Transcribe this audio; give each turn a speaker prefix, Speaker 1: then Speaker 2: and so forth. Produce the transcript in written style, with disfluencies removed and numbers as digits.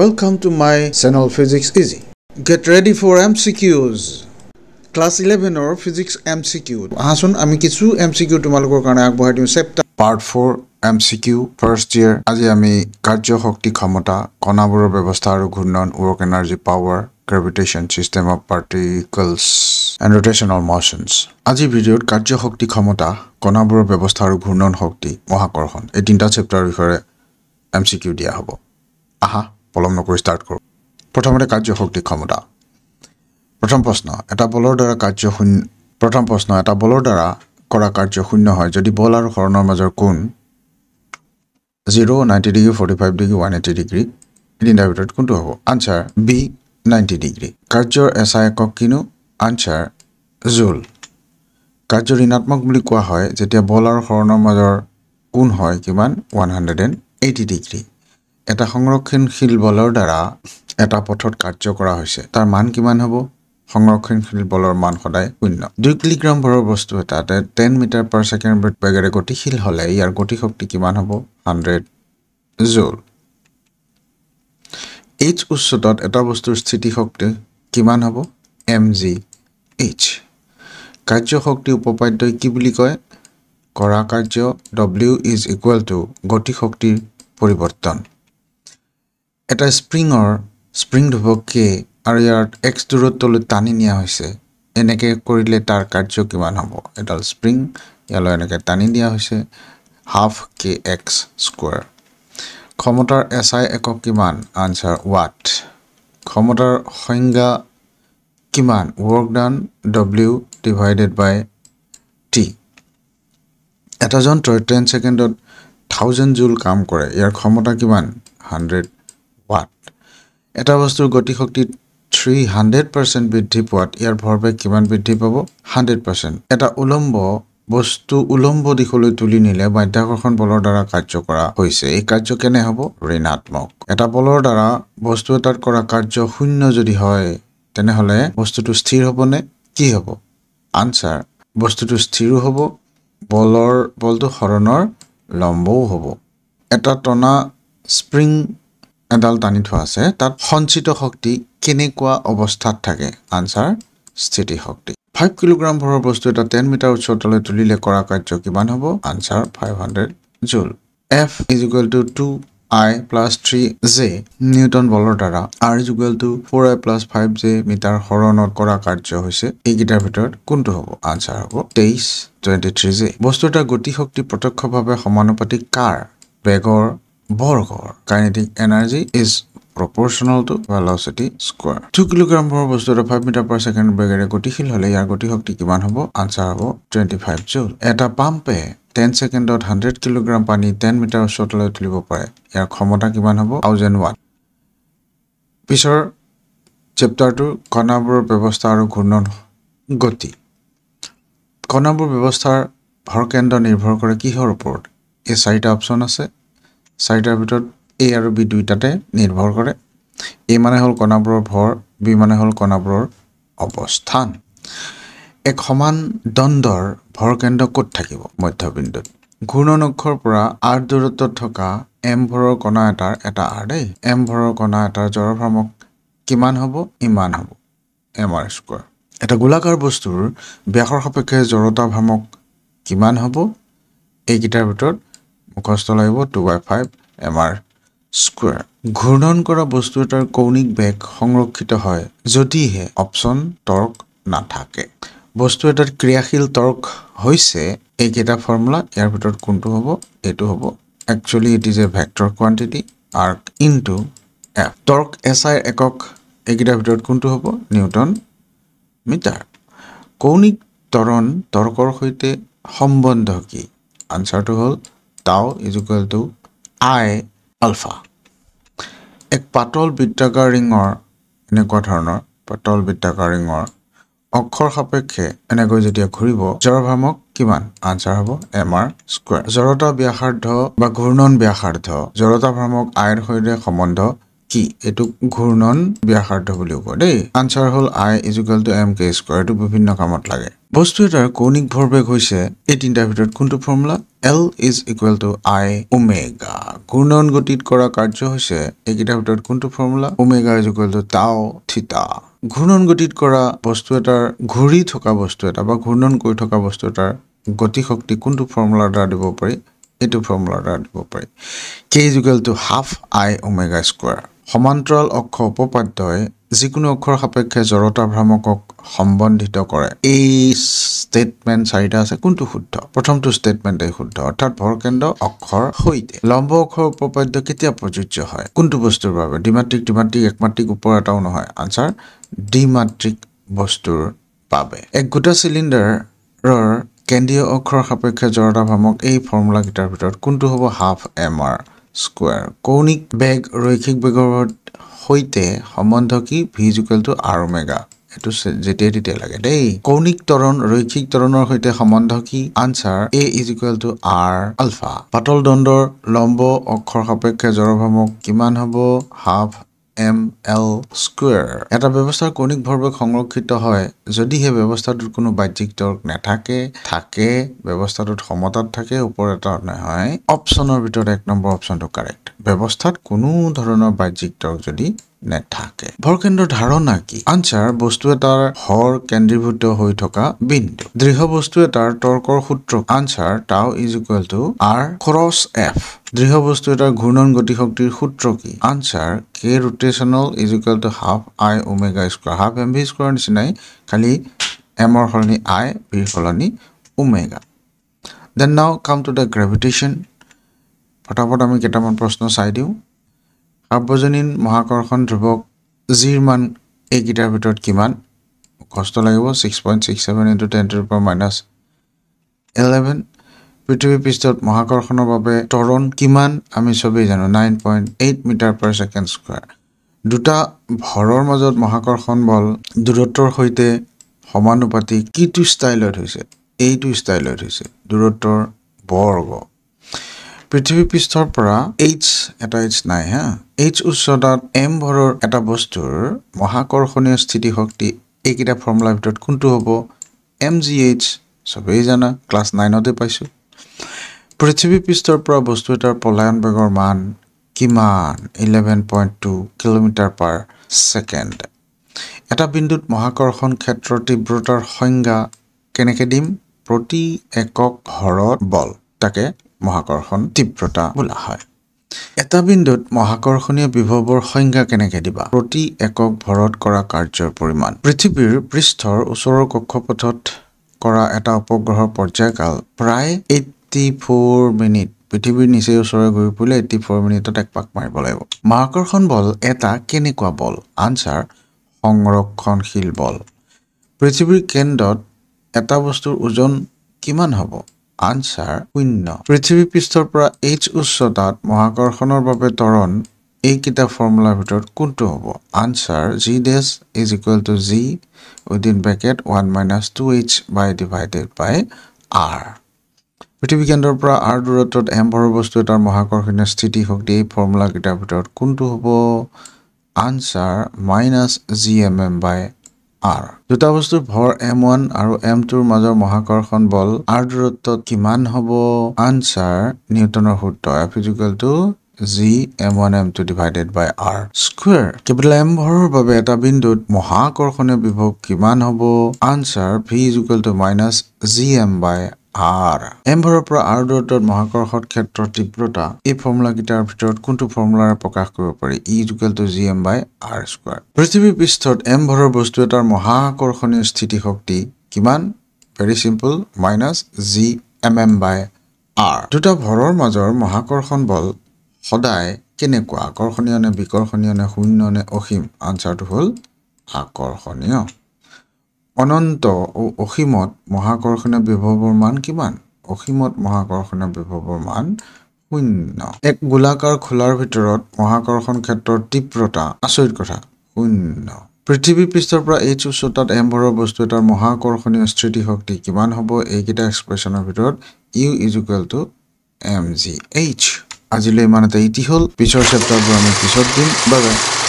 Speaker 1: Welcome to my channel Physics Easy. Get ready for MCQs. Class 11 ৰ Physics MCQ. আহাচোন আমি কিছু MCQ তোমালোকৰ কাৰণে আগবঢ়াই দিওঁ। Chapter Part 4 MCQ First Year। আজি আমি কাৰ্য শক্তি ক্ষমতা, কণাবোৰৰ ব্যৱস্থা আৰু ঘূৰ্ণন, work energy power, gravitation, system of particles and rotational motions. আজিৰ ভিডিঅ'ত কাৰ্য শক্তি ক্ষমতা, কণাবোৰৰ ব্যৱস্থা আৰু ঘূৰ্ণন শক্তি, মহাকৰ্ষণ এই তিনিটা চেপ্টাৰৰ বিষয়ে MCQ দিয়া হ'ব। আহা পলম নকৰি ষ্টাৰ্ট কৰোঁ। প্ৰথমতে কাৰ্য শক্তি ক্ষমতা। প্ৰথম প্ৰশ্ন, এটা বলৰ দ্বাৰা কাৰ্য শূন্য। প্ৰথম প্ৰশ্ন, এটা বলৰ দ্বাৰা কৰা কাৰ্য শূন্য হয় যদি বল আৰু সৰণৰ মাজৰ কোণ 0, 90 degree, 45 degree, 180 degree, এই তিনিটাৰ ভিতৰত কোনটো হ'ব? Answer B, 90 degree. কাৰ্যৰ SI একক কিনো? আনচাৰ জুল। কাৰ্য ঋণাত্মক বুলি কোৱা হয় যেতিয়া বল আৰু সৰণৰ মাজৰ কোণ হয় কিমান? 180 ডিগ্ৰী। এটা সংৰক্ষণশীল বলৰ দ্বাৰা এটা পথত কাৰ্য কৰা হৈছে, তাৰ মান কিমান হ'ব? সংৰক্ষণশীল বলৰ মান সদায় শূন্য। 2 কিলোগ্ৰাম ভৰৰ বস্তু এটাতে 10 মিটাৰ পাৰ ছেকেণ্ড বেগেৰে গতিশীল হ'লে ইয়াৰ গতিশক্তি কিমান হ'ব? 100 জুল। এইচ উচ্চতাত এটা বস্তুৰ স্থিতিশক্তি কিমান হ'ব? mgh। কাৰ্যশক্তি উপপাদ্যই কি বুলি কয়? কৰা কাৰ্য W is equal to গতিশক্তিৰ পৰিৱৰ্তন। এটা স্প্ৰিঙৰ স্প্ৰিং ধ্ৰুৱক কে আৰু ইয়াৰ এক্স দূৰত্বলৈ টানি নিয়া হৈছে, এনেকৈ কৰিলে তাৰ কাৰ্য কিমান হ'ব? এডাল স্প্ৰিং ইয়ালৈ এনেকৈ টানি দিয়া হৈছে, হাফ কে এক্স স্কুৱেৰ। ক্ষমতাৰ SI একক কিমান? Answer watt. ক্ষমতাৰ সংজ্ঞা কিমান? Work done W divided by T. এটা যন্ত্ৰই 10 ছেকেণ্ডত 1000 জুল কাম কৰে, ইয়াৰ ক্ষমতা কিমান? 100 ৱাট। এটা বস্তুৰ গতিশক্তি 300% বৃদ্ধি পোৱাত ইয়াৰ ভৰবেগ কিমান বৃদ্ধি পাব? 100%। এটা উলম্ব বস্তু উলম্ব দিশলৈ তুলি নিলে মাধ্যাকৰ্ষণ বলৰ দ্বাৰা কাৰ্য কৰা হৈছে, এই কাৰ্য কেনে হ'ব? ঋণাত্মক। এটা বলৰ দ্বাৰা বস্তু এটাত কৰা কাৰ্য শূন্য যদি হয়, তেনেহ'লে বস্তুটো স্থিৰ হ'বনে কি হ'ব? আনচাৰ বস্তুটো স্থিৰো হ'ব, বলটো সৰণৰ লম্বও হ'ব। এটা টনা স্প্ৰিং এডাল টানি থোৱা আছে, তাত সঞ্চিত শক্তি কেনেকুৱা অৱস্থাত থাকে? আনচাৰ স্থিতি শক্তি। 5 কিলোগ্ৰাম ভৰৰ বস্তু এটা 10 মিটাৰ উচ্চতালৈ তুলিলে কৰা কাৰ্য কিমান হ'ব? Answer 500 joule. F is equal to 2I plus 3J newton বলৰ দ্বাৰা R is equal to 4I plus 5J metre সৰণত কৰা কাৰ্য হৈছে, এইকেইটাৰ ভিতৰত কোনটো হ'ব? আনচাৰ হ'ব 23 J। বস্তু এটাৰ গতিশক্তি প্ৰত্যক্ষভাৱে সমানুপাতিক কাৰ? বেগৰ বৰ্গৰ। Kinetic energy is proportional to velocity square. 2 kilogram ভৰৰ বস্তু এটা 5 মিটাৰ পাৰ ছেকেণ্ড বেগেৰে গতিশীল হ'লে ইয়াৰ গতিশক্তি কিমান হ'ব? আনচাৰ হ'ব 25 জুল। এটা পাম্পে 10 ছেকেণ্ডত 100 কিলোগ্ৰাম পানী 10 মিটাৰ উচ্চতালৈ তুলিব পাৰে, ইয়াৰ ক্ষমতা কিমান হ'ব? 1000 ৱাট। পিছৰ চেপ্টাৰটো কণাবোৰৰ ব্যৱস্থা আৰু ঘূৰ্ণন গতি। কণাবোৰ ব্যৱস্থাৰ ভৰকেন্দ্ৰ নিৰ্ভৰ কৰে কিহৰ ওপৰত? এই চাৰিটা অপশ্যন আছে, চাৰিটাৰ ভিতৰত এ আৰু বি দুইটাতে নিৰ্ভৰ কৰে। এ মানে হ'ল কণাবোৰৰ ভৰ, বি মানে হ'ল কণাবোৰৰ অৱস্থান। এক সমান দণ্ডৰ ভৰকেন্দ্ৰ ক'ত থাকিব? মধ্যবিন্দুত। ঘূৰ্ণন অক্ষৰ পৰা আৰ দূৰত্বত থকা এম ভৰৰ কণা এটাৰ, এটা আৰ দেই, এম ভৰৰ কণা এটাৰ জড় ভ্ৰামক কিমান হ'ব? ইমান হ'ব, এম আৰ স্কোৱাৰ। এটা গোলাকাৰ বস্তুৰ ব্যাসৰ সাপেক্ষে জড়তা ভ্ৰামক কিমান হ'ব? এইকেইটাৰ ভিতৰত মুখস্থ লাগিব 2/5 এম আৰ স্কুৱেৰ। ঘূৰ্ণন কৰা বস্তু এটাৰ কৌণিক বেগ সংৰক্ষিত হয় যদিহে অপশ্যন টৰ্ক নাথাকে। বস্তু এটাৰ ক্ৰিয়াশীল টৰ্ক হৈছে এইকেইটা ফৰ্মুলা, ইয়াৰ ভিতৰত কোনটো হ'ব? এইটো হ'ব। Actually it is a vector quantity, arc into F. Torque SI একক এইকেইটাৰ ভিতৰত কোনটো হ'ব? Newton metre. কৌণিক ত্বৰণ তৰ্কৰ সৈতে সম্বন্ধ কি? আনচাৰটো হ'ল tau is equal to I alpha. এক পাতল বৃত্তাকাৰ ৰিঙৰ, এনেকুৱা ধৰণৰ পাতল বৃত্তাকাৰ ৰিঙৰ অক্ষৰ সাপেক্ষে এনেকৈ যেতিয়া ঘূৰিব, জড় ভ্ৰামক কিমান? আনচাৰ হ'ব এম আৰ স্কুৱেৰ। জড়তা ব্যাসাৰ্ধ বা ঘূৰ্ণন ব্যাসাৰ্ধ জড়তা ভ্ৰামক আইৰ সৈতে সম্বন্ধ কি? এইটোক ঘূৰ্ণন ব্যাসাৰ্ধ বুলিও কয় দেই। আনচাৰ হ'ল I is equal to M K square. এইটো বিভিন্ন কামত লাগে। বস্তু এটাৰ কৌণিক ভৰবেগ হৈছে এই তিনিটাৰ ভিতৰত কোনটো formula? L is equal to I omega. ঘূৰ্ণন গতিত কৰা কাৰ্য হৈছে এইকেইটাৰ ভিতৰত কোনটো formula? Omega is equal to tau theta. ঘূৰ্ণন গতিত কৰা বস্তু এটাৰ, ঘূৰি থকা বস্তু এটা বা ঘূৰ্ণন কৰি থকা বস্তু এটাৰ গতিশক্তি কোনটো ফৰ্মুলাৰ দ্বাৰা দিব পাৰি? এইটো ফৰ্মুলাৰ দ্বাৰা দিব পাৰি। K is equal to half I omega square. সমান্তৰাল অক্ষ উপপাদ্যই যিকোনো অক্ষৰ সাপেক্ষে জড়তা ভ্ৰামকক সম্বন্ধিত কৰে। এই ষ্টেটমেণ্ট চাৰিটা আছে, কোনটো শুদ্ধ? প্ৰথমটো ষ্টেটমেণ্টেই শুদ্ধ, অৰ্থাৎ ভৰকেন্দ্ৰ অক্ষৰ সৈতে। লম্ব অক্ষৰ উপপাদ্য কেতিয়া প্ৰযোজ্য হয়? কোনটো বস্তুৰ বাবে? দ্বিমাত্ৰিক, ত্ৰিমাত্ৰিক, একমাত্ৰিক, ওপৰ এটাও নহয়। আনচাৰ দ্বিমাত্ৰিক বস্তুৰ বাবে। এক গোটা চিলিণ্ডাৰৰ কেন্দ্ৰীয় অক্ষৰ সাপেক্ষে জড়তা ভ্ৰামক এই ফৰ্মুলাকেইটাৰ ভিতৰত কোনটো হ'ব? Half M R square. কৌণিক বেগ ৰৈখিক বেগৰ সৈতে সম্বন্ধ কি? V is equal to R omega. এইটো যেতিয়াই তেতিয়াই লাগে দেই। কৌণিক ত্বৰণ ৰৈখিক ত্বৰণৰ সৈতে সম্বন্ধ কি? Answer A is equal to R alpha. পাতল দণ্ডৰ লম্ব অক্ষৰ সাপেক্ষে জড়ভ্ৰামক কিমান হ'ব? Half M L square. এটা ব্যৱস্থাৰ কৌণিক ভৰবেগ সংৰক্ষিত হয় যদিহে ব্যৱস্থাটোত কোনো বাহ্যিক তৰ্ক নাথাকে, থাকে, ব্যৱস্থাটোত সমতাত থাকে, ওপৰ এটা নহয়। অপশ্যনৰ ভিতৰত 1 নম্বৰ অপশ্যনটো কাৰেক্ট। ব্যৱস্থাত কোনো ধৰণৰ বাহ্যিক তৰ্ক যদি নেথাকে। ভৰকেন্দ্ৰৰ ধাৰণা কি? আনচাৰ বস্তু এটাৰ ভৰ কেন্দ্ৰীভূত হৈ থকা বিন্দু। দৃঢ় বস্তু এটাৰ তৰ্কৰ সূত্ৰ? Answer tau is equal to R cross F. দৃঢ় বস্তু এটাৰ ঘূৰ্ণন গতিশক্তিৰ সূত্ৰ কি? Answer K rotational is equal to half I omega square. Half M V square নিচিনাই, খালি এমৰ সলনি আই, ভিৰ সলনি omega. Then now come to the gravitation. ফটাফট আমি কেইটামান প্ৰশ্ন চাই দিওঁ। সাৰ্বজনীন মহাকৰ্ষণ ধ্ৰুৱক জিৰ মান এইকেইটাৰ ভিতৰত কিমান? কষ্ট লাগিব। 6.67 into 10 to the power minus 11। পৃথিৱী পৃষ্ঠত মহাকৰ্ষণৰ বাবে ত্বৰণ কিমান? আমি চবেই জানো 9.8 মিটাৰ পাৰ ছেকেণ্ড স্কুৱেৰ। দুটা ভৰৰ মাজত মহাকৰ্ষণ বল দূৰত্বৰ সৈতে সমানুপাতিক কিটো ষ্টাইলত হৈছে? এইটো ষ্টাইলত হৈছে, দূৰত্বৰ বৰ্গ। পৃথিৱী পৃষ্ঠৰ পৰা এইচ এটা, এইচ নাই হা, এইচ উচ্চতাত এম ভৰৰ এটা বস্তুৰ মহাকৰ্ষণীয় স্থিতিশক্তি এইকেইটা ফৰ্মুলাৰ ভিতৰত কোনটো হ'ব? এম জি এইচ, চবেই জানা, ক্লাছ 9তে পাইছোঁ। পৃথিৱী পৃষ্ঠৰ পৰা বস্তু এটাৰ পলায়ন বেগৰ মান কিমান? 11.2 কিলোমিটাৰ পাৰ ছেকেণ্ড। এটা বিন্দুত মহাকৰ্ষণ ক্ষেত্ৰৰ তীব্ৰতাৰ সংজ্ঞা কেনেকৈ দিম? প্ৰতি একক ভৰত বল, তাকে মহাকৰ্ষণ তীব্ৰতা বোলা হয়। এটা বিন্দুত মহাকৰ্ষণীয় বিভৱৰ সংজ্ঞা কেনেকৈ দিবা? প্ৰতি একক ভৰত কৰা কাৰ্যৰ পৰিমাণ। পৃথিৱীৰ পৃষ্ঠৰ ওচৰৰ কক্ষপথত কৰা এটা উপগ্ৰহৰ পৰ্যায়কাল প্ৰায় 84 মিনিট। পৃথিৱীৰ নিচেই ওচৰে ঘূৰি ফুৰিলে 84 মিনিটত এক পাক মাৰিব লাগিব। মহাকৰ্ষণ বল এটা কেনেকুৱা বল? আনচাৰ সংৰক্ষণশীল বল। পৃথিৱীৰ কেন্দ্ৰত এটা বস্তুৰ ওজন কিমান হ'ব? আনচাৰ 0। পৃথিৱী পৃষ্ঠৰ পৰা এইচ উচ্চতাত মহাকৰ্ষণৰ বাবে ত্বৰণ এইকেইটা ফৰ্মুলাৰ ভিতৰত কোনটো হ'ব? Answer G dash is equal to G within bracket 1 minus 2h by divided by R. পৃথিৱী কেন্দ্ৰৰ পৰা আৰ দূৰত্বত এম ভৰৰ বস্তু এটাৰ মহাকৰ্ষণীয় স্থিতি শক্তি এই ফৰ্মুলাকেইটাৰ ভিতৰত কোনটো হ'ব? Answer minus G M M by R. দুটা বস্তুৰ ভৰ m1 আৰু m2ৰ মাজৰ মহাকৰ্ষণ বল r দূৰত্বত কিমান হ'ব? আনচাৰ নিউটনৰ সূত্ৰ F is equal to G m1 m2 divided by r square. Capital M ভৰৰ বাবে এটা বিন্দুত মহাকৰ্ষণীয় বিভৱ কিমান হ'ব? Answer V is equal to minus G M by R. M ভৰৰ পৰা R দূৰত্বত মহাকৰ্ষণ ক্ষেত্ৰৰ তীব্ৰতা এই ফৰ্মুলাকেইটাৰ ভিতৰত কোনটো ফৰ্মুলাৰে প্ৰকাশ কৰিব পাৰি? E is equal to G M by R square. পৃথিৱীৰ পৃষ্ঠত M ভৰৰ বস্তু এটাৰ মহাকৰ্ষণীয় স্থিতিশক্তি কিমান? Very simple, minus G M M by R. দুটা ভৰৰ মাজৰ মহাকৰ্ষণ বল সদায় কেনেকুৱা? আকৰ্ষণীয় নে বিকৰ্ষণীয় নে শূন্য নে অসীম? আনচাৰটো হ'ল আকৰ্ষণীয়। অনন্ত ও অসীমত মহাকৰ্ষণীয় বিভৱৰ মান কিমান? অসীমত মহাকৰ্ষণীয় বিভৱৰ মান 0। এক গোলাকাৰ খোলাৰ ভিতৰত মহাকৰ্ষণ ক্ষেত্ৰৰ তীব্ৰতা, আচৰিত কথা, 0। পৃথিৱী পৃষ্ঠৰ পৰা এইচ উচ্চতাত এম ভৰৰ বস্তু এটাৰ মহাকৰ্ষণীয় স্থিতিশক্তি কিমান হ'ব? এইকেইটা এক্সপ্ৰেছনৰ ভিতৰত U is equal to M G H. আজিলৈ ইমানতে ইতি হ'ল। পিছৰ চেপ্টাৰবোৰ আমি পিছত দিম। Bye bye.